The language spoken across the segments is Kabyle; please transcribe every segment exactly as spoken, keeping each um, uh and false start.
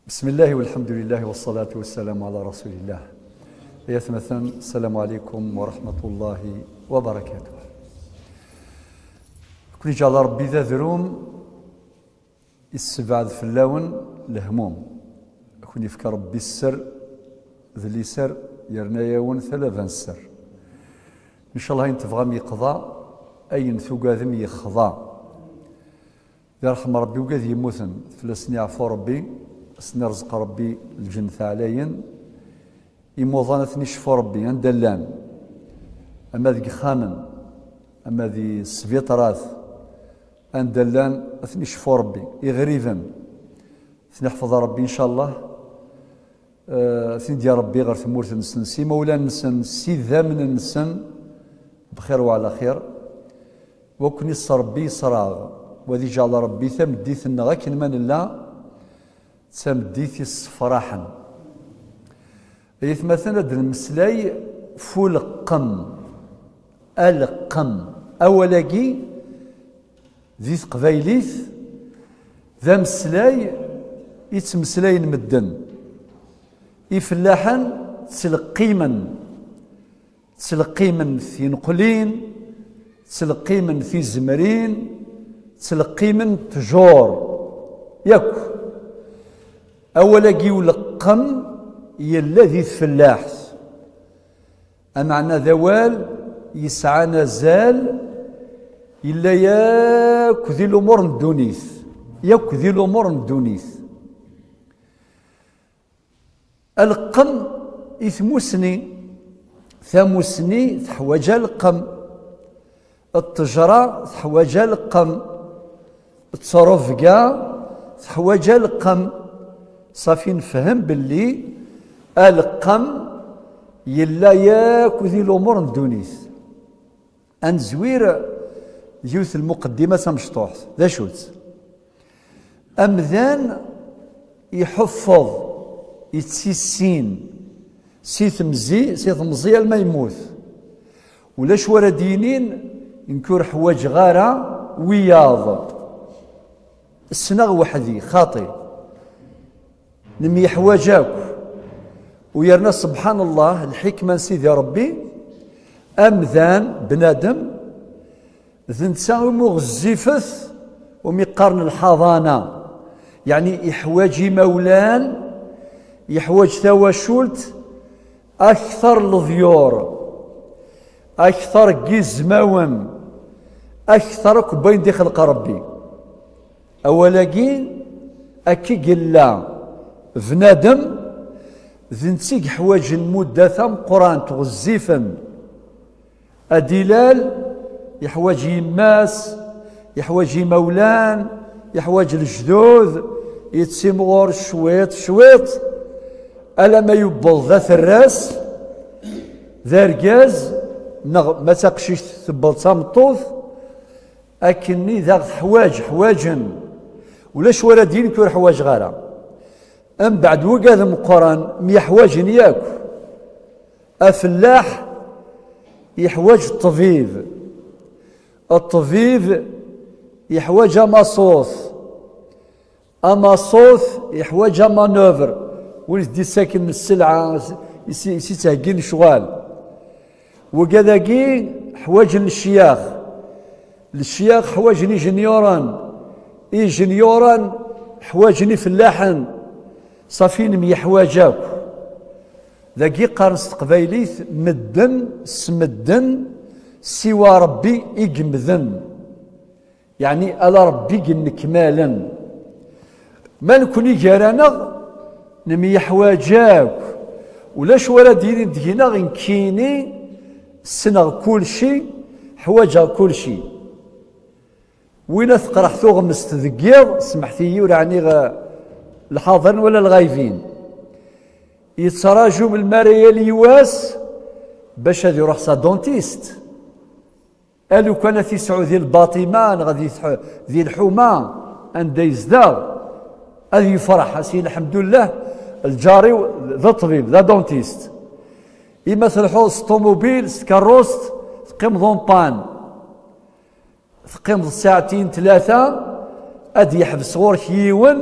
بسم الله والحمد لله والصلاة والسلام على رسول الله. Ay atmaten, السلام عليكم ورحمة الله وبركاته. Ad ken-iǧɛel Ṛebbi d adrum, issebɛed fell-awen lehmum. Ad ken-ifk Ṛebbi sser d liser, yerna-yawen talaba n sser. Ncallah ayen tebɣam yeqḍa, ayen tugadem yexḍa. Di ṛṛeḥma Ṛebbi, wigad yemmuten, fell-asen iɛfu Ṛebbi, ad sen-irẓeq Ṛebbi lǧennet ɛlayen. Imuḍan ad ten-icfu Ṛebbi anda llan, ama deg ixxamen, ama di sbiṭarat, anda llan ad ten-icfu Ṛebbi. Iɣriben, ad ten-iḥfeḍ Ṛebbi, ncallah. Eh, ad ten-id-yerr Ṛebbi ɣer tmurt-nsen, s imawlan-nsen, s idammen-nsen, bxir wa ɛla xir. Wa ken-iṣṣer Ṛebbi, iṣṣer-aɣ. Wa ad iǧɛel Ṛebbi tameddit-nneɣ akken ma nella, d tameddit issefraḥen. Ay atmaten, ad d-nemmeslay f uleqqem. Aleqqem. Awal-agi, di teqbaylit, d ameslay i ttmeslayen medden. Ifellaḥen ttleqqimen, ttleqqimen tineqlin, ttleqqimen tizemrin, ttleqqimen ttjur. Yakk. Awal-agi uleqqem yella di tfellaḥt. Ameɛna d awal yesɛan azal, yella yakk di lumuṛ n ddunit, yakk di lumuṛ n ddunit. Aleqqem i tmusni, tamusni teḥwaǧ aleqqem. Ṭṭejra teḥwaǧ aleqqem, ttrebga teḥwaǧ aleqqem. Ṣafi nefhem belli aleqqem yella yakk di lumuṛ n ddunit. Ad nezwir yiwet n lmuqeddima tamecṭuḥt. D acu-tt? Amdan iḥeffeḍ, ittissin, si temzi, si temẓi alma yemmut. Ulac wara d-yinin, nekk ur ḥwaǧeɣ ara wiyaḍ. Ssneɣ weḥd-i, xaṭi. Nemyeḥwaǧ akk. U yerna, subḥan Allah, lḥikma n Sidi Ṛebbi, amdan, bnadem, d netta umi ɣezzifet, umi qqaren lḥaḍana. Yeɛni, iḥwaǧ imawlan, iḥwaǧ tawacult, akteṛ leḍyur, akteṛ n yizmawen, akteṛ akk n wayen d-ixleq Ṛebbi. Awal-agi, akka i yella bnadem, d netta i yeḥwaǧen mudda tameqqrant, ɣezzifen. Ad ilal, yeḥwaǧ yemma-s, yeḥwaǧ imawlan, yeḥwaǧ lejdud, yettimɣur cwiṭ, cwiṭ, alamma yewweḍ d aterras, d argaz, neɣ ma d taqcict tewweḍ d tameṭṭut, akkenni daɣ teḥwaǧ, ḥwaǧen. Ulac wara d-yinin nekk ur ḥwaǧeɣ ara. Mbeɛd wigad meqqren myeḥwaǧen yakk. Afellaḥ yeḥwaǧ ṭṭbib. Ṭṭbib yeḥwaǧ amaṣut. Amaṣut yeḥwaǧ amanœuvre. Win i s-d-yettaken sselɛa, i s-, i s-yettheggin lecɣal. Wigad-agi ḥwaǧen lecyax. Lecyax ḥwaǧen ijenyuren. Ijenyuren ḥwaǧen ifellaḥen. Ṣafi nemyeḥwaǧ akk. Dagi qqaren s teqbaylit: medden s medden, siwa Ṛebbi i yemmden. Yeɛni, ala Ṛebbi i yennekmalen. Ma nekni gar-aneɣ, nemyeḥwaǧ akk. Ulac wara d-yinin deg-neɣ, nekkini ssneɣ kulci, ḥwaǧeɣ kulci. Win ad teqreḥ tuɣmest deg yiḍ, smeḥt-iyi, ur ɛniɣ, eh, lḥaḍrin wala lɣaybin. Yettraǧu melmi ara yali wass bac ad iruḥ s adentist. A lukan ad t-isɛu di lbaṭima neɣ di tḥ-, di lḥuma anda yezdeɣ, ad yefreḥ, ad s-yini: "Lḥemdullah, lǧar-iw d aṭbib, d adentist." Ima telḥuḍ s ṭumubil, s tkeṛṛust, teqqimeḍ en panne. Teqqimeḍ saɛtin, tlata, ad d-yeḥbes ɣur-k yiwen,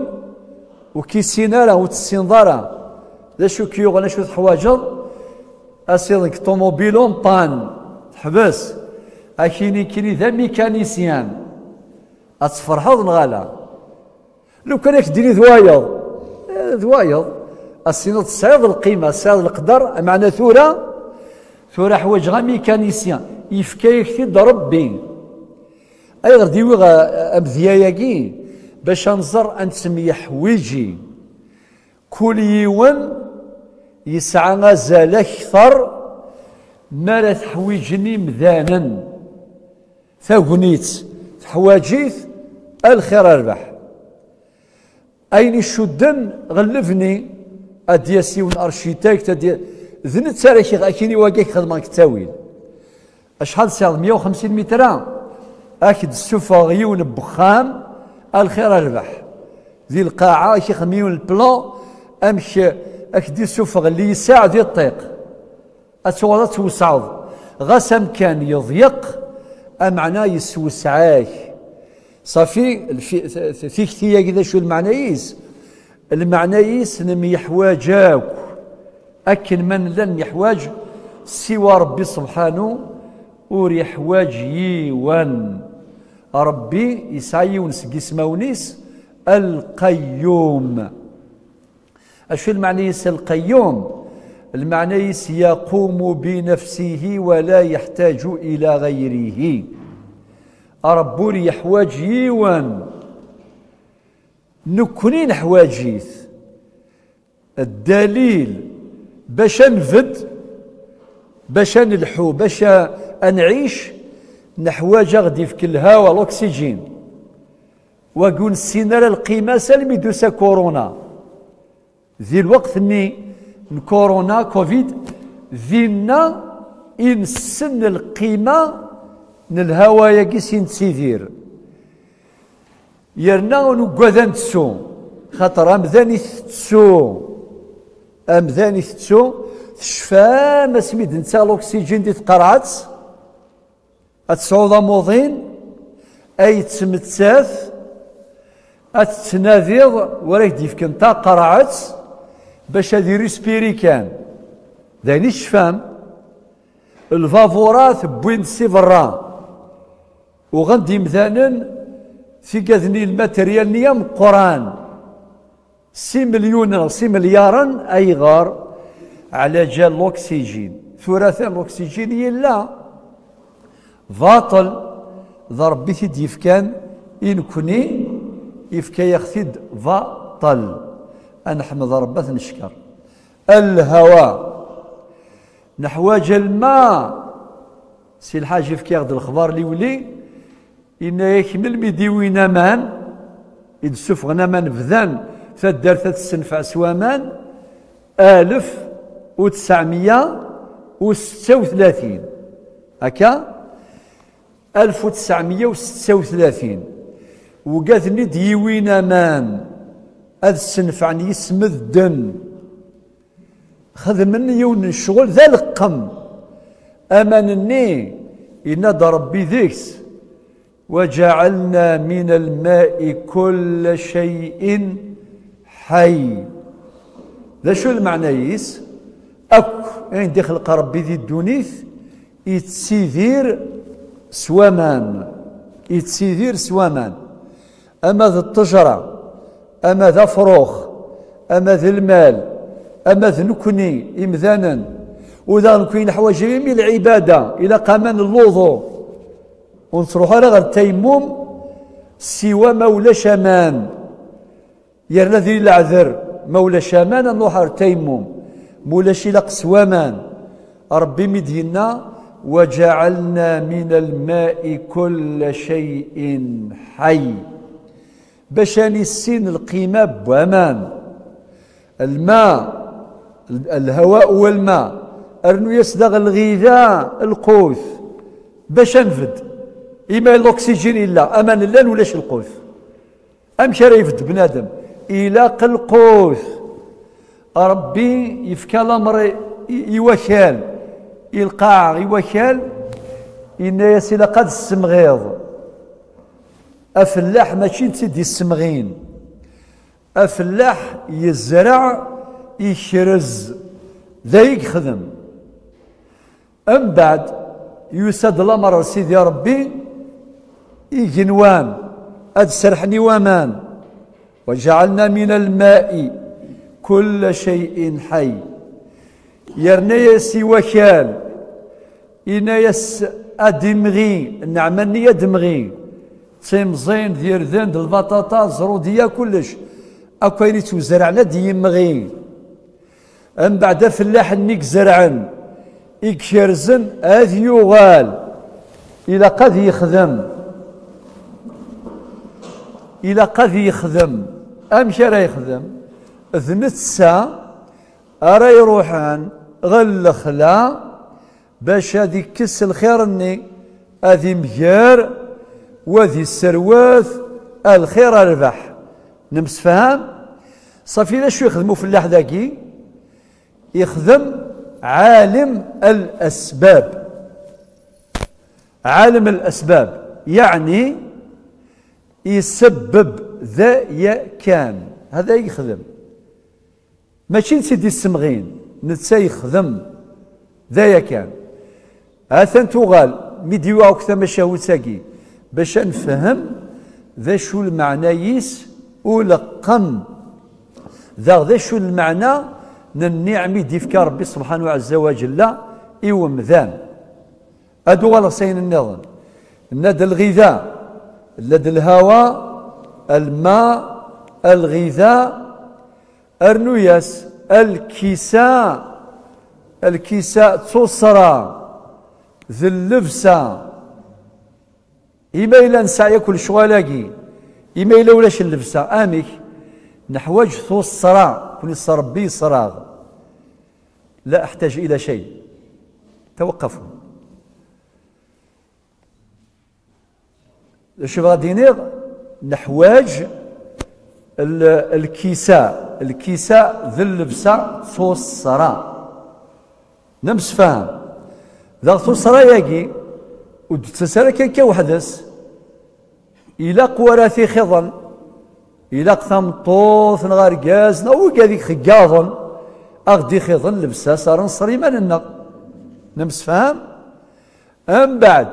Ur k-issin ara, ur tessineḍ ara d acu k-yuɣen, acu teḥwaǧeḍ. Asiḍen deg ṭumubilu n pan, teḥbes. Akini kini d amikanisyan. Ad tferḥeḍ neɣ ala? Lukan ak-d-ini d wayeḍ, eh, d wayeḍ. Ad tiniḍ tesɛiḍ lqima, tesɛiḍ leqder, meɛna tura, tura ḥwaǧeɣ amikanisyan. Yefka-yak-t-id Rebbi. Ayɣer d-iwiɣ, eh, amedya-agi? Bac ad nẓer ad nettemyeḥwiji. Kul yiwen yesɛa azal akter mi ara t-ḥwiǧen imdanen. Tagnit teḥwaǧ-it, a lxir a rrbeḥ. Ayen icudden ɣer lebni, ad d-yas yiwen architect, ad d-ya-, d netta ara k-, akini wagi ak-xedmeɣ deg ttawil. Acḥal tesɛiḍ, meyya u xemsin mitra? Ad k-d-ssufɣeɣ yiwen n wexxam, a lxir a rrbeḥ. Di lqaɛa, ad k-ixdem yiwen n plan, amek ad k-d-issufeɣ lisaɛ di ṭṭiq. Ad tuɣaleḍ ad twesɛeḍ. Ɣas amkan yeḍyeq, ameɛna yessewseɛ-ak. Ṣafi, lfi-, t-, t-, tikti-agi d acu lmeɛna-is? Lmeɛna-is nemyeḥwaǧ akk. Akken ma nella nemyeḥwaǧ, siwa Rebbi subḥanu ur yeḥwaǧ yiwen. Rebbi yesɛa yiwen seg ismawen-is, Al-Qayyum. Acu lmeɛna-is Al-Qayyum? Lmeɛna-is yaqumu bi nafsihi wa la yeḥtaǧu ila ɣayrihi. Rebbi ur yeḥwaǧ yiwen. Nekkni neḥwaǧ-it. Ddalil, bac ad nbedd, bac ad nelḥu, bac a, ad nɛic, neḥwaǧ ad ɣ-d-ifk lhawa, l'oxygène. Wagi ur nessin ara lqima-s almi d-tusa Corona. Di lweqt-nni n Corona, Covid, dinna i nessen lqima n lhawa-agi s i nettidir. Yerna ur nuggad ad nettu, xaṭer amdan itettu. Amdan itettu, tecfam asmi d-nettaɣ l'oxygène di tqerɛet, ad tesɛuḍ amuḍin, ay yettmettat, ad tettnadiḍ wara k-d-yefken taqerɛet bac ad irispiri kan. D ayen i tecfam. Lbaburat wwin-d si berra. Uɣen-d imdanen tigad-nni, lmateryal-nni ameqqran. Si melyunen neɣ si melyaren, ayɣer? Ɛla ǧal l'oxygène. Tura atan l'oxygène yella. Baṭel, d Rebbi i t-id-yefkan i nekni, yefka-yaɣ-t-id baṭel. Ad neḥmed Rebbi, ad t-neckeṛ. Lhawa. Neḥwaǧ lma. Si Lḥaǧ yefka-yaɣ-d lexbar liwli, yenna-yak melmi d-iwin aman, i d-ssufɣen aman, bdan taddart ad tessenfeɛ s waman, alef u tesɛemya u setta u tlatin. Akka? Alef u tesɛemya u setta u tlatin. Wigad-nni d-yiwin aman ad ssenfɛen yis medden. Xedmen yiwen n ccɣel d aleqqem. Aman-nni, yenna-d Rebbi deg-s: "وجعلنا من الماء كل شيء حي." D acu lmeɛna-is? Akk ayen d-ixleq Rebbi di ddunit, yettidir s waman. Yettidir s waman. Ama d ṭṭejra, ama d afrux, ama d lmal, ama d nekni, imdanen. U daɣen nekni neḥwaǧ imi lɛibada, ilaq aman n luḍu. Ur nettruḥ ara ɣer taymum siwa ma ulac aman. Yerna di leɛder, ma ulac aman, ad nruḥ ɣer taymum. Ma ulac, ilaq s waman. Rebbi mi d-yenna: "وجعلنا من الماء كل شيء حي." Bac ad nissin lqima n waman. Lma, lhawa u lma. Rnu-yas daɣ lɣida, lqut. Bac ad nbedd. Ima l'oxygène yella, aman llan, ulac lqut. Amek ara yebedd bnadem? Ilaq lqut. Rebbi yefka lamer i, i, i wakal, i lqaɛa, i wakal, yenna-yas ilaq ad ssemɣiḍ. Afellaḥ mačči d tid issemɣin. Afellaḥ yezreɛ, ikrez, d ay yexdem. Mbeɛd, yusa-d lamer ar Sidi Ṛebbi, igenwan ad serḥen i waman. وجعلنا من الماء كل شيء حي. Yerna-yas i wakal, yenna-yas ad imɣi, nneɛma-nni ad imɣi. D timẓin, d irden, d lbaṭaṭa, ẓrudiya, kullec. Akk ayen ittwezreɛen ad yimɣi. Mbeɛd afellaḥ-nni i izerɛen, i ikerzen, ad yuɣal. Ilaq ad yexdem. Ilaq ad yexdem. Amek ara yexdem? D netta ara iruḥen ɣer lexla bac ad ikkes lxir-nni, ad imger, u ad isserwet lxir rrbeḥ. Nemsefham? Ṣafi, d acu yexdem ufellaḥ dagi? Yexdem ɛalim al-asbab. Ɛalim al-asbab, yeɛni isebbeb d aya kan. Hada i yexdem. Mačči d tid issemɣin, netta yexdem d aya kan. Atan tuɣal, mi d-iwaɣ akk tamacahut-agi, bac ad nefhem d acu lmeɛna-is uleqqem. Daɣ d acu lmeɛna n nniɛem i d-ifka Ṛebbi subḥanahu ɛezza wa ǧella i wemdan. Ad uɣaleɣ s ayen nniḍen. Nna-d lɣida, nna-d lhawa, lma, lɣida, rnu-yas lkisa, lkisa d tuṣṣra, d llebsa. Ima yella nesɛa yakk lecɣal-agi, ima yella ulac llebsa, amek? Neḥwaǧ tuṣṣra, kuni s Ṛebbi yeṣṣraɣ. لا أحتاج إلى شيء. توقفوا. D acu bɣa d-iniɣ? Neḥwaǧ l-, lkisa. Lkisa d llebsa d tuṣṣra. Nemsefham. Daɣ tuṣṣra-yagi, ur d-tettas ara kan akka weḥd-s. Ilaq wara t-ixeḍen. Ilaq tameṭṭut neɣ argaz neɣ wigad i ixeggaḍen, a ɣ-d-ixeḍen llebsa, s ara nṣer iman-nneɣ. Nemsefham? Mbeɛd,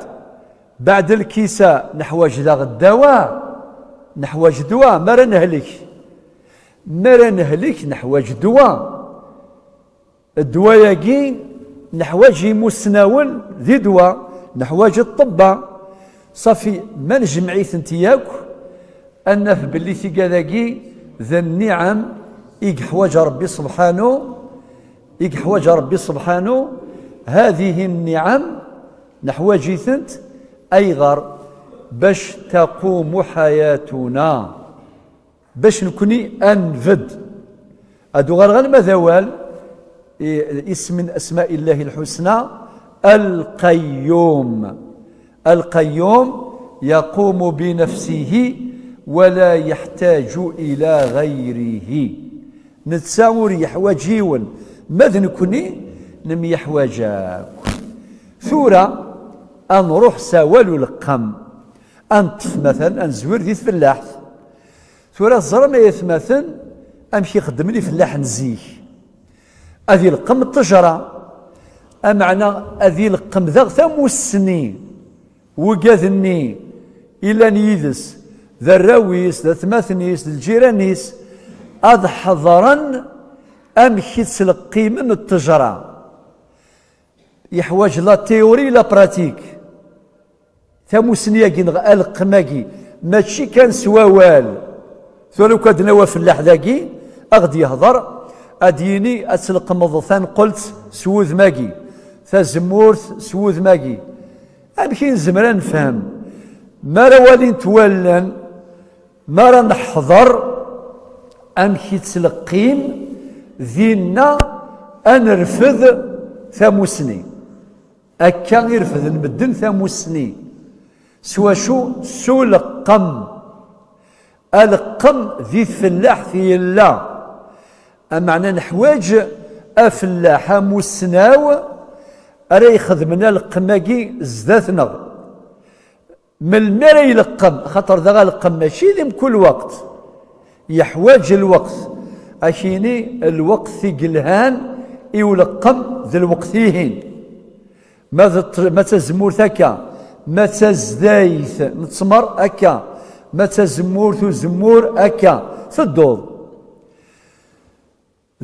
beɛd lkisa, neḥwaǧ daɣ ddawa. Neḥwaǧ ddwa, mi ara nehlek. Mi ara nehlek, neḥwaǧ ddwa. Ddwa-yagi, neḥwaǧ imusnawen di ddwa, neḥwaǧ ṭṭebba. Ṣafi, ma nejmeɛ-itent yakk, ad naf belli tigad-agi d nniɛam i yeḥwaǧ Ṛebbi subḥanu, i yeḥwaǧ Ṛebbi subḥanu. هذه النعم neḥwaǧ-itent. Ayɣer? Bac تقوم حياتنا. Bac nekni ad nbedd. Ad uɣaleɣ alma d awal, i, isem min asma'i Llahi lḥusna, Al-Qayyum. Al-Qayyum يقوم بنفسه ولا يحتاج إلى غيره. Netta ur yeḥwaǧ yiwen, ma d nekni nemyeḥwaǧ akk. Tura, ad nruḥ s awal uleqqem. Ad neṭṭef, matalan, ad nezwir di tfellaḥt. Tura teẓram, ay atmaten, amek i xeddmen ifellaḥen zik. Ad ileqqem ṭṭejra, ameɛna ad ileqqem daɣ tamussni, wigad-nni illan yid-s, d arraw-is, d atmaten-is, d lǧiran-is, ad ḥeḍren amek i ttleqqimen ṭṭejra. Yeḥwaǧ la théorie, la pratique. Tamussni-agi neɣ aleqqem-agi, mačči kan s wawal. Tura, ukan ad d-nawi afellaḥ dagi, a ɣ-d-yehḍer, ad d-yini ad tleqqmeḍ tanqelt s wudem-agi, tazemmurt s wudem-agi. Amek i nezmer ad nefhem? Mi ara walint wallen, mi ara neḥḍer amek i ttleqqim, dinna ad nerfed tamussni. Akka i refden medden tamussni. S wacu? S uleqqem. Aleqqem di tfellaḥt yella. Ameɛna neḥwaǧ afellaḥ amussnaw ara ixedmen aleqqem-agi zdat-neɣ. Melmi ara ileqqem? Axaṭer daɣ aleqqem mačči di mkul lweqt. Yeḥwaǧ lweqt. Akini lweqt i yelhan i uleqqem d lweqt-ihin. Ma d ṭ-, ma d tazemmurt akka, ma d tazdayt n ttmer akka, ma d tazemmurt uzemmur akka, tedduḍ.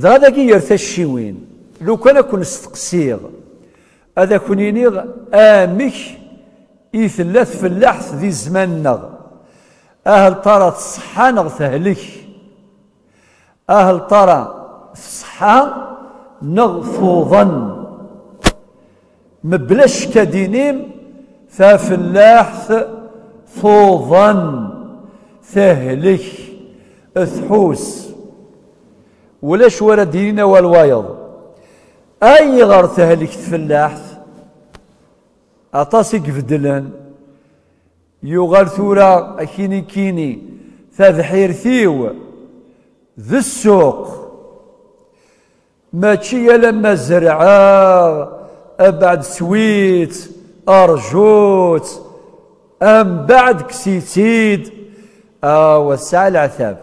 Dɣa dagi ger tacciwin, lukan ad ken-steqsiɣ, ad akun-iniɣ amek i tella tfellaḥt di zzman-nneɣ. Ahel tara tṣeḥḥa neɣ tehlek? Ahel tara tṣeḥḥa neɣ tuḍen? Mebla ccek ad d-inim, tafellaḥt tuḍen, tehlek, tḥus. Ulac wara d-yinin awal wayeḍ. Ayɣer tehlek tfellaḥt? Aṭas i ibeddlen. Yuɣal tura akini-kini, tabḥirt-iw d ssuq. Mačči alamma zerɛeɣ, abeɛd switt, rjut, ambeɛd kkes-itt-id. Awa, tesɛa leɛtab.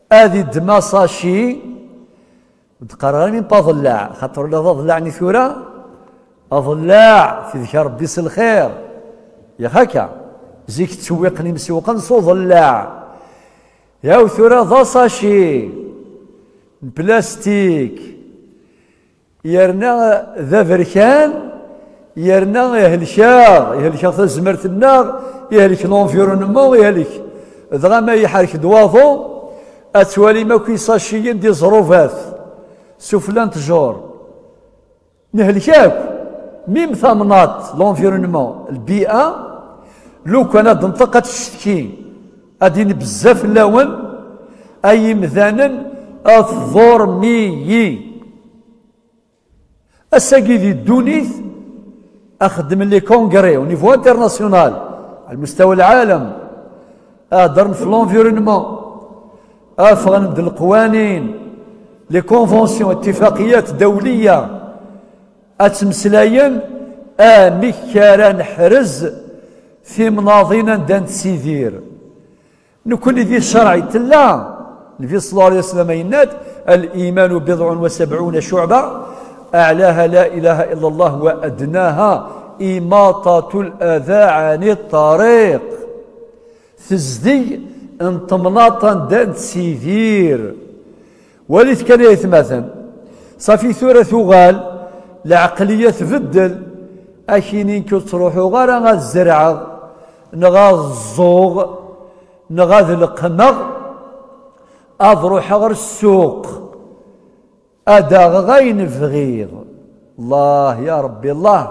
Ad iddem asaci, ur d-qqareɣ ara mim pas aḍellaɛ, xaṭer ula d aḍellaɛ-nni tura, aḍellaɛ, tidka Rebbi s lxir. Yak akka, zik ttewwiqen imsewwqen s uḍellaɛ. Yaw tura d asaci n plastik, yerna d aberkan, yerna ihelkeɣ, ihelkeɣ tazmert-nneɣ, ihelk l'environnement, ihelk. Dɣa ma iḥerk-d waḍu, ad twalim akk isaciyen d iẓrubat sufella n ttjur. Nehlek akk, mim tamnaḍt, l'environnement, lbi'a, lukan ad d-tenṭeq ad tcetki, ad d-ini bezzaf fell-awen, ay imdanen, ad tḍurem-iyi. Ass-agi di ddunit, ad xeddmen les congrès au niveau international, على مستوى العالم, ad heddren f l'environnement, ad ffɣen-d leqwanin, les conventions, اتفاقيات دولية, ad ttmeslayen amek ara neḥrez timnaḍin anda nettidir. Nekkni di ccreɛ i tella. Nnbi صلى الله عليه وسلم yenna-d: الإيمان بضع وسبعون شعبة، أعلاها لا إله إلا الله وأدناها إماطة الأذى عن الطريق. Tezdeg n temnaḍt anda nettidir. Walit kan ay atmaten. Safi tura tuɣal lɛeqliya tbeddel. Akini nekk ur ttruḥuɣ ara ad zerɛeɣ, neɣ ad ẓẓuɣ, neɣ ad leqqmeɣ, ad ruḥeɣ ɣer ssuq, ad d-aɣeɣ ayen bɣiɣ. Allah, ya Rebbi, Allah,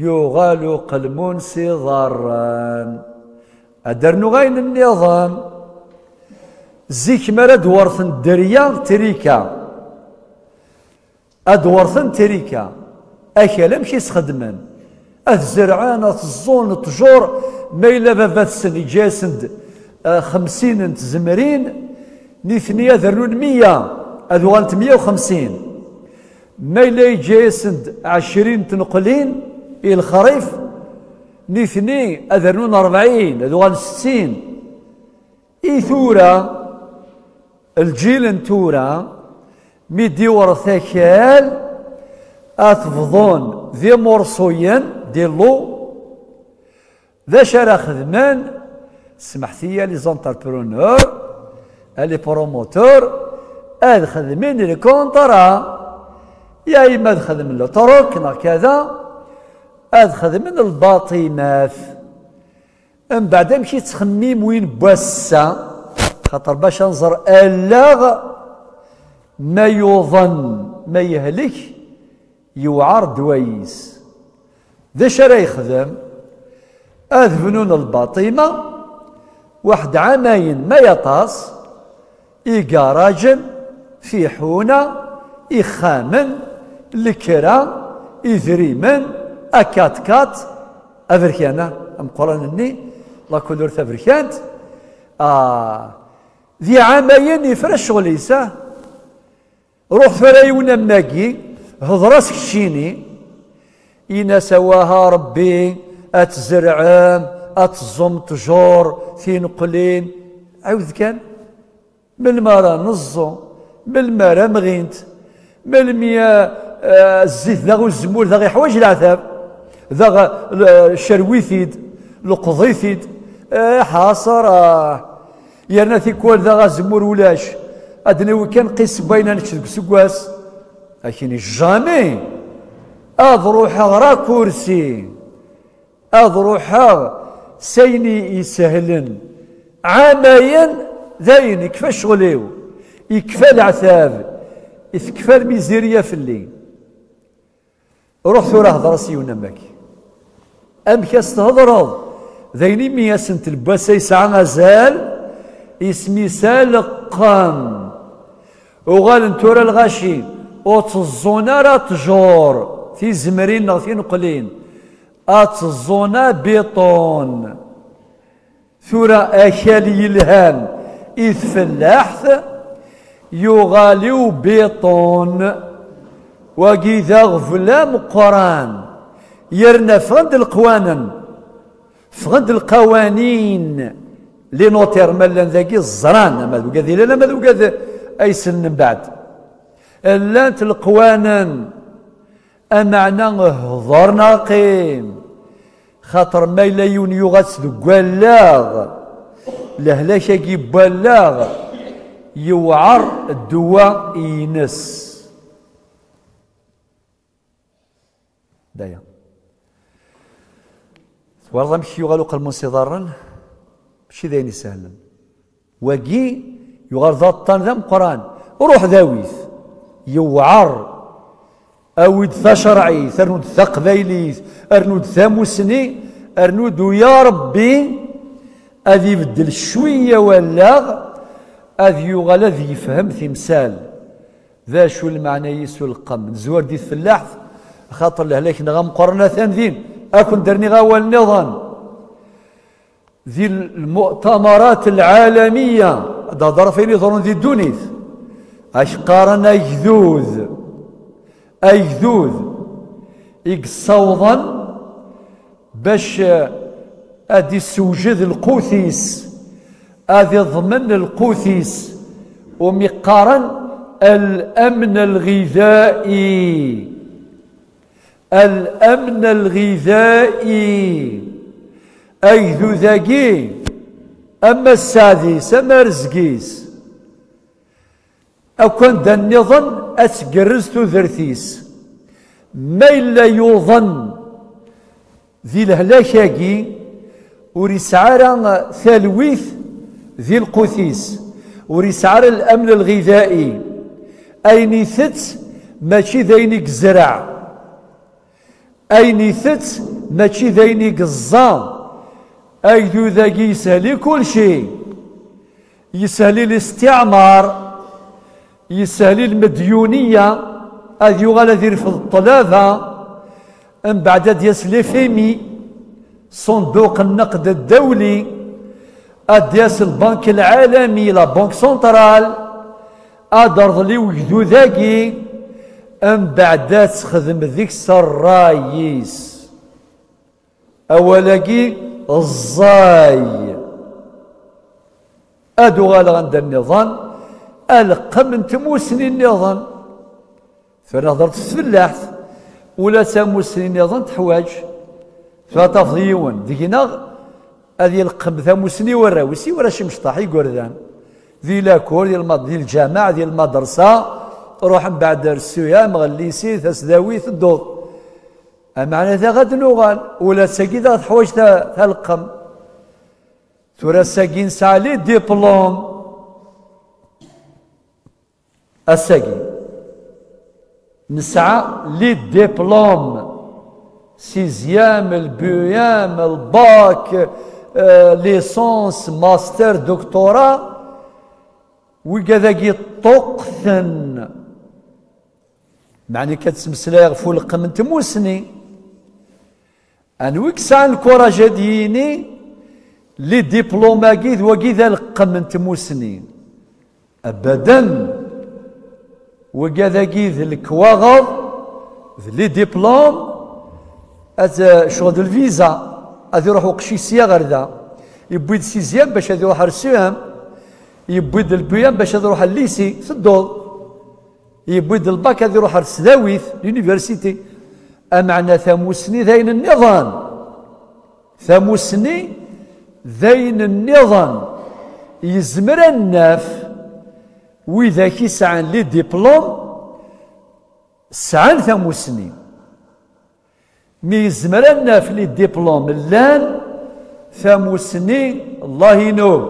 yuɣal uqelmun s iḍarren. Ad d-rnuɣ ayen nniḍen. Zik mi ara d-werten dderya, trika, ad d-werten trika, akal amek i s-xedmen? Ad zerɛen, ad ẓẓun ttjur, ma yella baba-tsen yeǧǧa-yasen-d, eh, xemsin n tzemrin, nitni ad rnun meyya, ad uɣalent meyya u xemsin. Ma yella yeǧǧa-yasen-d ɛecrin n tneqlin i lexrif, nitni ad rnun rebɛin, ad uɣalen settin. I tura, lǧil n tura, mi d-iwret akal, ad t-bḍun d imurṣuyen, des lots, d acu ara xedmen? Smeḥt-iyi, les entrepreneurs, les promoteurs, ad xedmen lkuntṛa. Ya ima ad xedmen le troc neɣ kada, ad xedmen lbaṭimat. Mbeɛd, amek i ttxemmim win n wass-a? Xaṭer bac ad nẓer allaɣ, ma yuḍen, ma yehlek, yewɛer ddwa-is. D acu ara yexdem? Ad bnun lbaṭima, waḥed ɛamayen ma yaṭas, igarajen, tiḥuna, ixxamen, lekra, idrimen, akaṭkaṭ, aberkan-a ameqqran-nni, la couleur taberkant, ah, di ɛamayen yefra ccɣel-is, ah. Ruḥ tura yiwen am wagi, hḍer-as keččini, in-as: "Awah a Rebbi, ad tzerɛem, ad teẓẓum ttjur, tineqlin." Ɛiwed kan. Melmi ara neẓẓu? Melmi ara mɣint? Melmi, eh, eh, zzit daɣ uzemmur daɣ iḥwaǧ leɛtab? Daɣ, eh, cerwi-t-id, leqḍ-it-id. Eh, ḥaṣara. Yerna tikwal daɣ azemmur ulac. Ad d-nawi kan qis n wayen ad nečč deg useggas. Akini jamais ad ruḥeɣ rakursi. Ad ruḥeɣ s ayen isehlen. Ɛamayen dayen, ikfa ccɣel-iw, ikfa leɛtab, tekfa lmizirya fell-i. Ruḥ tura hder-as i yiwen amek. Amek as thedreḍ? D ayen imi asentel n wass-a yesɛa azal, isem-is aleqqem. Uɣalen tura lɣaci ur tteẓẓun ara ttjur, tizemrin neɣ tineqlin. Ad teẓẓun abiṭun. Tura akal yelhan i tfellaḥt yuɣal i ubiṭun. Wagi d aɣbel ameqqran. Yerna ffɣen-d leqwanen, ffɣen-d lqawanin. Les notaires ma llan dagi ẓran, ama d ugad yellan ama d ugad ay sellen mbeɛd. Llant leqwanen. Ameɛna hder neɣ qqim. Xaṭer ma yella yiwen yuɣ-as deg wallaɣ, lehlak-agi n wallaɣ, yewɛer ddwa-ines. Daya. Twalaḍ amek yuɣal uqelmun s iḍarren? Mačči d ayen isehlen. Wagi yuɣal d aṭṭan d ameqqran. Ruḥ d awi-t. Yewɛer. Awi-d tacerɛit, rnu-d taqbaylit, rnu-d tamusni, rnu-d uya Rebbi ad ibeddel cwiya wallaɣ, ad yuɣal ad yefhem timsal. D acu lmeɛna-is uleqqem? Nezwar di tfellaḥt, axaṭer lehlak-nneɣ ameqqran atan din. Ad ken-d-rniɣ awal nniḍen. Di lmu'tamarat lɛalamiya, ad d-hedreɣ ɣef wayen iḍerrun di ddunit. Ad k-qqaren agdud, agdud i yessawḍen bac, eh, ad d-issewjed lqut-is, ad iḍmen lqut-is, umi qqaren al-amn al-ghidai. Al-amn al-ghidai. Agdud-agi, ama sseɛd-is, ama rrezg-is, akk anda nniḍen ad tgerrez tudert-is. Ma yella yuḍen di lehlak-agi, ur yesɛi ara talwit di lqut-is, ur yesɛi ara al-amn al-ghidai. Ayen itett mačči d ayen i yezreɛ. Ayen itett mačči d ayen i yeẓẓa. Agdud-agi yeshel i kulci. Yeshel i listiɛmar, yeshel i lmedyuniya, ad yuɣal ad irfed ṭṭlaba, mbeɛd ad d-yas l'F M I, ṣunduq n-nneqd ddawli, ad d-yas lbank lɛalami, la Banque Centrale, ad d-terḍel i wegdud-agi, mbeɛd ad texdem deg-s ṛṛay-is. Awal-agi ẓẓay. Ad uɣaleɣ anda nniḍen, aleqqem n tmusni nniḍen. Tura nehḍer-d s tfellaḥt, ula d tamusni nniḍen teḥwaǧ. Tura tafeḍ yiwen deg-neɣ ad yelqem tamusni i warraw-is, i warrac imecṭaḥ, igerdan. Di lakur, di lmad-, di lǧameɛ, di lmadersa, ruḥ mbeɛd ar ssuyam, ɣer llisi, tasdawit, tedduḍ. Ameɛna daɣ ad nuɣal, ula d tagi daɣ teḥwaǧ ta-, taleqqem. Tura ass-agi nesɛa les diplômes. Ass-agi nesɛa les diplômes. Sixième, le B E M, le bac, euh, licence, master, doctorat. Wigad-agi ṭṭuqten. Meɛna kan ttmeslayeɣ ɣef uleqqem n tmusni. Anwa i yesɛan lkuraj ad yini les diplômes-agi d wagi d aleqqem n tmusni? Abadan. Wigad-agi d lekwaɣeḍ, d les diplômes, ad, ccɣel d lviza, ad iruḥ uqcic sya ɣer da. Yewwi-d sixième bac ad iruḥ ar C E M. Yewwi-d lbuyam bac ad ruḥ al lisi, tedduḍ. Yewwi-d lbak ad iruḥ ar tesdawit, l'université. Ameɛna tamusni d ayen nniḍen. Tamusni d ayen nniḍen. Yezmer ad naf widak i sɛan les diplômes sɛan tamusni. Mi yezmer ad naf les diplômes llan, tamusni, Allah inub.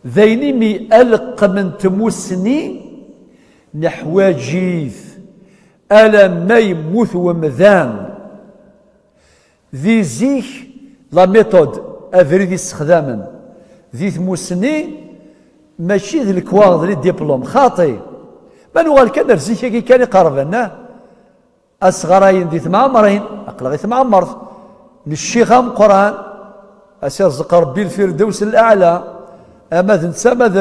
D ayen imi aleqqem n tmusni neḥwaǧ-it alamma yemmut wemdan. Di zik, la méthode, abrid i ssexdamen di tmusni, mačči d lekwaɣeḍ, les diplômes, xaṭi. Ma nuɣal kan ar zik-agi kan iqerben, ah, asɣar-ayen di temɛemrin, aql-aɣ i temɛemert, n ccix ameqqran, a s-irẓeq Rebbi lfirdews l-aɛla, ama d netta, ama d,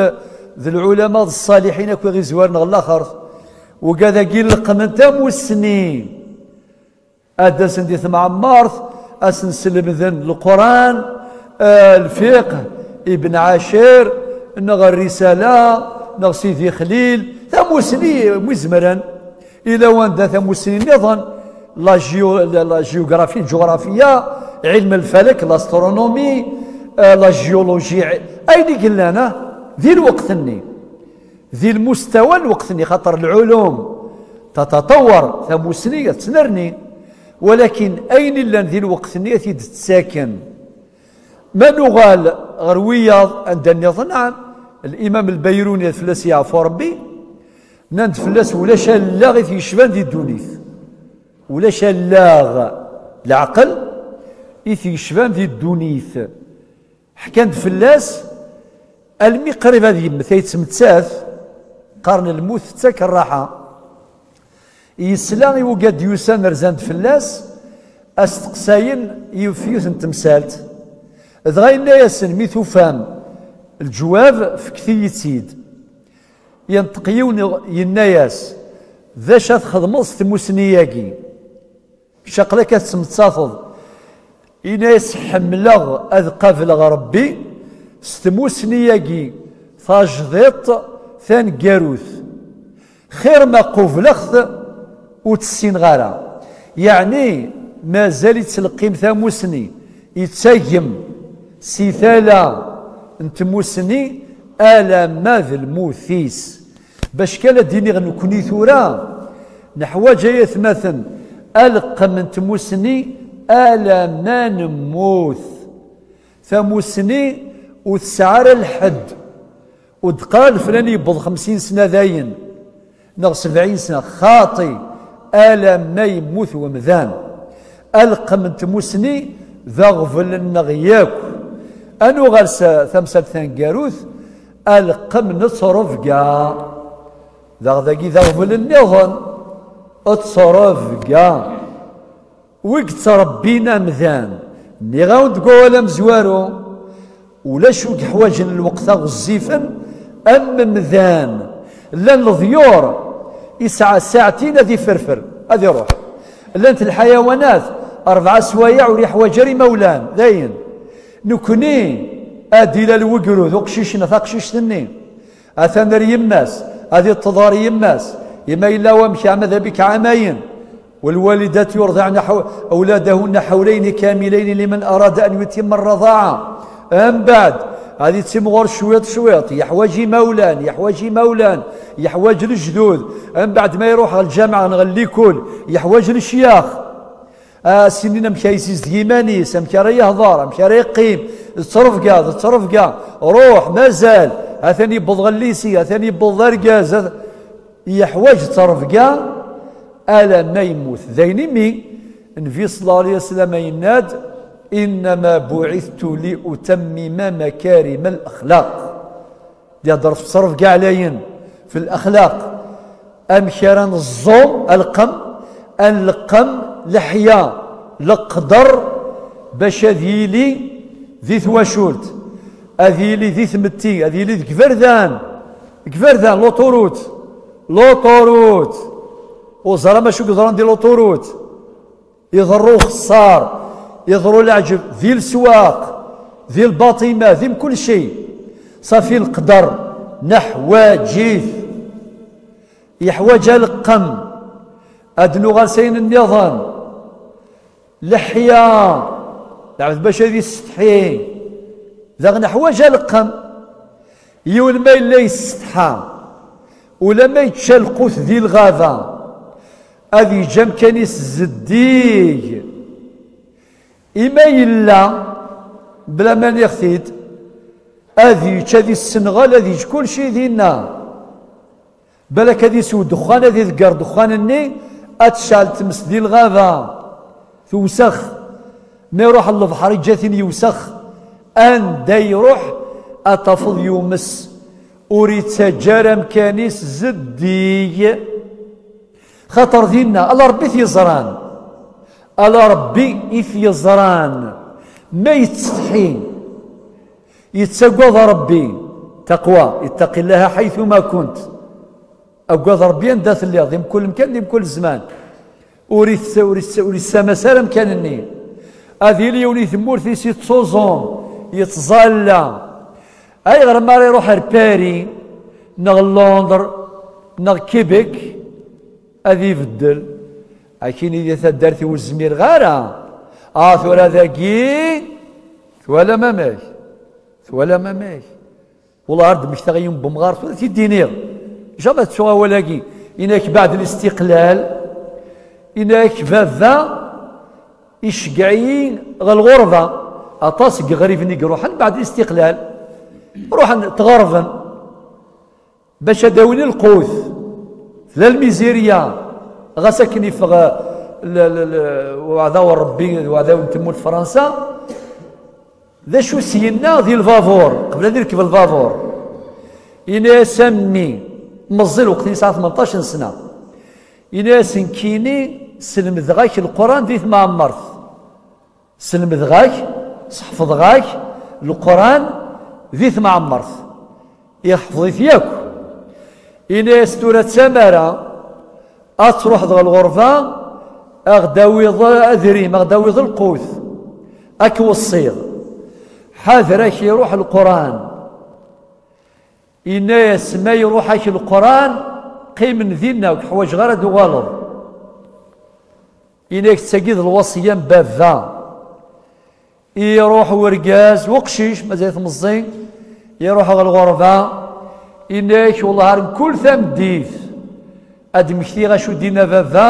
d lɛulama d ṣṣaliḥin akk i ɣ-izwaren ɣer laxert. Ugad-agi leqqmen tamusni. Ad d-asen di temɛemmert, ad sen-slemden Leqran, eh, lfiqh, Ibn Ɛacir, neɣ Rrisala, neɣ Sidi Xlil, tamusni, mi zemren. Ila wanda tamusni nniḍen, la géo-, la, la géographie, lǧuɣrafiya, ɛilm lfalak, l'astronomie, eh, la géologie, ayen i yellan, ah, di lweqt-nni. Di lmustawa n lweqt-nni, xaṭer lɛulum tataṭawar, tamusni ad tennerni, walakin ayen illan di lweqt-nni ad t-id-ttaken. Ma nuɣal ɣer wiyaḍ anda nniḍen, naɛam, Limam Lbayruni, ad fell-as yeɛfu Rebbi, nnan-d fell-as ulac allaɣ i t-yecban di ddunit. Ulac allaɣ, leɛqel, i t-yecban di ddunit. Ḥkan-d fell-as almi qrib ad yemmet, ay yettmettat, qqaren lmut tettak rraḥa. Yesla i wugad yusan rzan-d fell-as, as-steqsayen yiwet yiwet n temsalt. Dɣa yenna-yasen, mi tufam leǧwab, fket-iyi-tt-id. Yenṭeq yiwen, yenna-yas, d acu ad txedmeḍ s tmusni-agi? Kečč aql-ak ad tmetteḍ. Ini-as, ḥemmleɣ ad qableɣ Rebbi s tmusni-agi tajdiṭ taneggarut. Xir ma qubleɣ-t ur tt-ssineɣ ara. Yeɛni mazal ittleqqim tamusni, ittagem si tala n tmusni alamma d lmut-is. Bac kan ad d-iniɣ nekkni tura, neḥwaǧ ay atmaten aleqqem n tmusni alamma nemmut. Tamusni ur tesɛi ara lḥedd. Ur d-qqar leflani yewweḍ xemsin sna dayen, neɣ sebɛin sna, xaṭi, alamma yemmut wemdan. Aleqqem n tmusni d aɣbel-nneɣ yakk. Ad nuɣal s tamsalt taneggarut, aleqqem n ttrebga. Daɣ dagi d aɣbel nniḍen, ttrebga. Wi yettrebbin amdan, nniɣ-awen deg wawal amezwaru, ulac wi yeḥwaǧen lweqt-a ɣezzifen am umdan. Llan leḍyur, isɛa saɛtin ad iferfer, ad iruḥ. Llant lḥayawanat, rebɛa swayeɛ ur yeḥwaǧ ara imawlan, dayen. Nekni, ad d-ilal wegrud, uqcic neɣ taqcict-nni. Atan ar yemma-s, ad iṭṭeḍ ɣer yemma-s. Yemma yella wamek, ama d abik ɛamayen. والوالدات يرضعن حو-، أولادهن حولين كاملين لمن أراد أن يتم الرضاعة. Mbeɛd, ad ittimɣur cwiṭ cwiṭ, yeḥwaǧ imawlan, yeḥwaǧ imawlan, yeḥwaǧ lejdud. Mbeɛd ma iruḥ ɣer lǧameɛ neɣ ɣer likul, yeḥwaǧ lecyax. A s-inin amek ara yessizdeg iman-is, amek ara yehḍer, amek ara yeqqim, d ttrebga, d ttrebga. Ruḥ, mazal, atan yewweḍ ɣer llisi, atan yewweḍ d argaz, at-, yeḥwaǧ ttrebga alamma yemmut. D ayen imi Nnbi ṣella Llahu ɛalayhi wa sallam yenna-d, إنما بعثت لأتمم مكارم الأخلاق. D-ihder f ttrebga ɛlayen, f lexlaq. Amek ara neẓẓu aleqqem, ad nleqqem leḥya, leqder, bac ad yili di twacult, ad yili di tmetti, ad yili deg iberdan, deg iberdan, l'autoroute, l'autoroute. Ur ẓer ama acu yeḍran di l'autoroute. Iḍerru uxeṣṣar, iḍerru leɛǧeb, di leswaq, di lbaṭima, di mkul cay. Ṣafi leqder neḥwaǧ-it. Yeḥwaǧ aleqqem. Ad nuɣal s ayen nniḍen. Leḥya, lɛebd bac ad yessetḥi. Daɣ neḥwaǧ aleqqem. Yiwen ma yella yessetḥa, ulamma yečča lqut di lɣaba, ad yeǧǧ amkan-is zeddig. Ima yella, bla ma niɣ-t-id, ad yečč, ad issenɣel, ad yeǧǧ kulci dinna. Balak ad isew ddexxan, ad iḍegger ddexxan-nni, ad tecɛel tmes di lɣaba, tewsex. Ma iruḥ ɣer lebḥer, iǧǧa-t-in yewsex. Anda iruḥ, ad tafeḍ yumes. Ur ittaǧǧa ara amkan-is zeddig. Xaṭer dinna, ala Ṛebbi i t-yeẓran. Ala Ṛebbi i t-yeẓran. Ma yettsetḥi, yettagad Ṛebbi, taqwa, ittaqi Llaha ḥaytuma kunt. Agad Ṛebbi anda telliḍ, di mkul mkan, di mkul zzman. Ur itts-, ur itts-, ur yessamas ara amkan-nni. Ad yili yiwen i tmurt-is yettsuẓum, yettẓalla. Ayɣer mi ara iruḥ ar Paris, neɣ Londres, neɣ Québec, ad ibeddel? Akini di taddart-iw ur zmireɣ ara. Ah, tura dagi, twalam amek? Twalam amek? Wallah, ar d-mmektaɣ yiwen n wemɣar, tura t-id-iniɣ. Jamais tettuɣ awal-agi. Inak, baɛd listiqlal, inak, baba iceggeɛ-iyi ɣer lɣerba. Aṭas n yiɣriben i iruḥen baɛd listiqlal. Ruḥen, tɣerben. Bac ad awin lqut. Tella lmizirya, ɣas akken iffeɣ, eh, l-, l-, l-, uɛdaw n Ṛebbi, d uɛdaw n tmurt Fransa. D acu s-yenna di lbabur, qbel ad irkeb lbabur? Ini-as a mmi, meẓẓi lweqt-nni yesɛa tmenṭac n sna. Ini-as, nekkini slemdeɣ-ak Leqran di tmeɛmert. Slemdeɣ-ak, sḥefḍeɣ-ak Leqran di tmeɛmert. Iḥfeḍ-it yakk. Ini-as, tura d tamara ad truḥeḍ ɣer lɣerba, ad ɣ-d-tawiḍ adrim, ad ɣ-d-tawiḍ lqut. Ad k-weṣṣiɣ. Ḥader ad k-iruḥ Leqran. Ini-as, ma iruḥ-ak Leqran, qqimen dinna, ur k-ḥwaǧeɣ ara ad d-tuɣaleḍ. Ini-ak, d tagi d lweṣya n baba. Iruḥ urgaz, uqcic, mazal-it meẓẓi, iruḥ ɣer lɣerba, ini-ak, wellah, ar mkul tameddit, ad d-mmektiɣ acu d-yenna baba,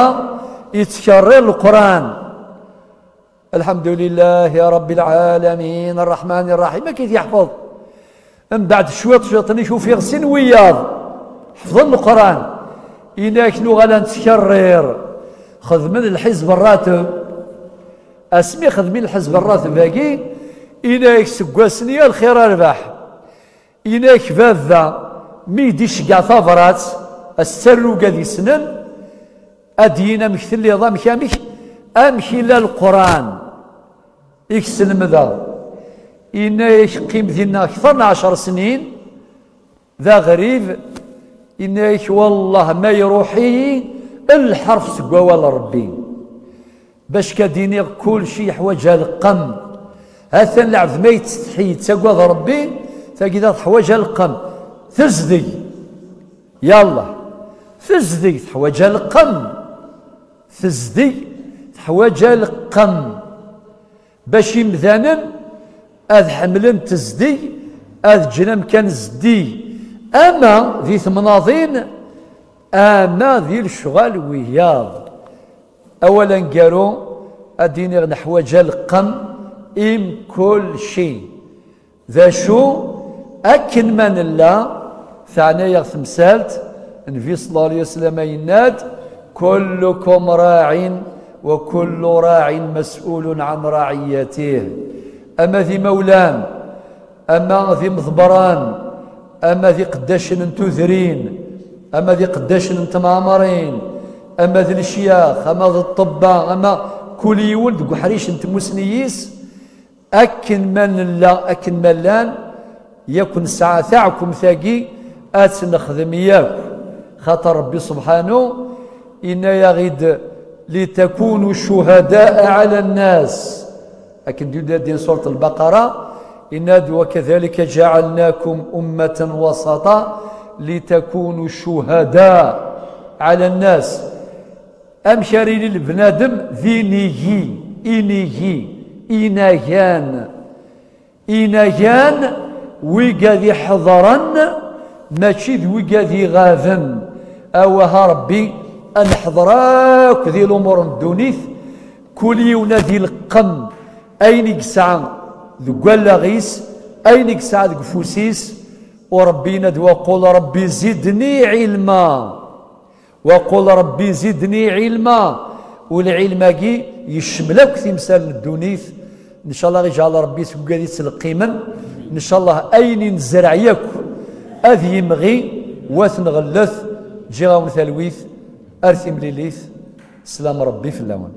yettkerrir Leqran. Alḥemdulillahi Ṛebbil ɛalamin, Ṛṛeḥmani Ṛṛaḥim, akka i t-yeḥfeḍ. Mbeɛd cwiṭ, cwiṭ-nni ufiɣ sin wiyaḍ ḥefḍen Leqran. Ini-ak, nuɣal ad nettkerrir. Xedmen lḥizb ṛṛateb. Asmi xedmen lḥizb ṛṛateb-agi, ini-ak, seg wass-nni a lxir a rrbeḥ. Ini-ak, baba, mi d-iceggeɛ tabrat, as-ttarru ugad yessnen, ad d-yini amek telliḍ, amek, amek, amek yella Leqran i k-slemdeɣ. Ini-ak, qqim dinna akteṛ n ɛecṛ snin, d aɣrib. Ini-ak, wellah, ma iruḥ-iyi lḥerf seg wawal n Ṛebbi. Bac ka d-iniɣ, kulci yeḥwaǧ aleqqem. Atan lɛebd ma yettsetḥi, yettagad Ṛebbi, tagi daɣ teḥwaǧ aleqqem. Tezdeg. Yallah. Tezdeg teḥwaǧ aleqqem. Tezdeg teḥwaǧ aleqqem. Bac imdanen ad ḥemmlen tezdeg, ad ǧǧen amkan zeddig. Ama di temnaḍin, ama di lecɣal wiyaḍ. Awal aneggaru, ad d-iniɣ, neḥwaǧ aleqqem i mkulci. D acu? Akken ma nella, teɛna-yaɣ temsalt, Nnbi ṣella Llahu ɛalayhi wa sallam yenna-d, كلكم راع وكل راع مسؤول عن رعيته. Ama d imawlan, ama d imḍebbren, ama d iqeddacen n tudrin, ama d iqeddacen n tmeɛmarin, ama d lecyax, ama d ṭṭebba, ama kul yiwen deg uḥric n tmussni-is, akken ma nella, akken ma llan, yak nesɛa taɛkumt-agi ad tt-nexdem yakk. Xaṭer Ṛebbi subḥanu yenna-yaɣ-id, لتكونوا شهداء على الناس. Akken d-yuda din surat Lbaqara, Inna-d: وكذلك جعلناكم أمة وسطا لتكونوا شهداء على الناس. Amek ara yili lebnadem? D inigi, inigi, inagan. Inagan, wigad iḥeḍren, mačči d wigad iɣaben. Awah a Ṛebbi, ad neḥḍer akk di lumuṛ n ddunit, kul yiwen ad ileqqem ayen i yesɛa deg wallaɣ-is, ayen i yesɛa deg ufus-is. U Ṛebbi yenna-d: وقل رب زدني علما. وقل رب زدني علما. U lɛilm-agi yecmel akk timsal n ddunit. Ncallah iǧɛel Ṛebbi seg wigad yettleqqimen. Ncallah ayen i nezreɛ yakk ad yimɣi, wa t-nɣellet. Ǧǧiɣ-awen talwit, ar timlilit, slam Ṛebbi fell-awen.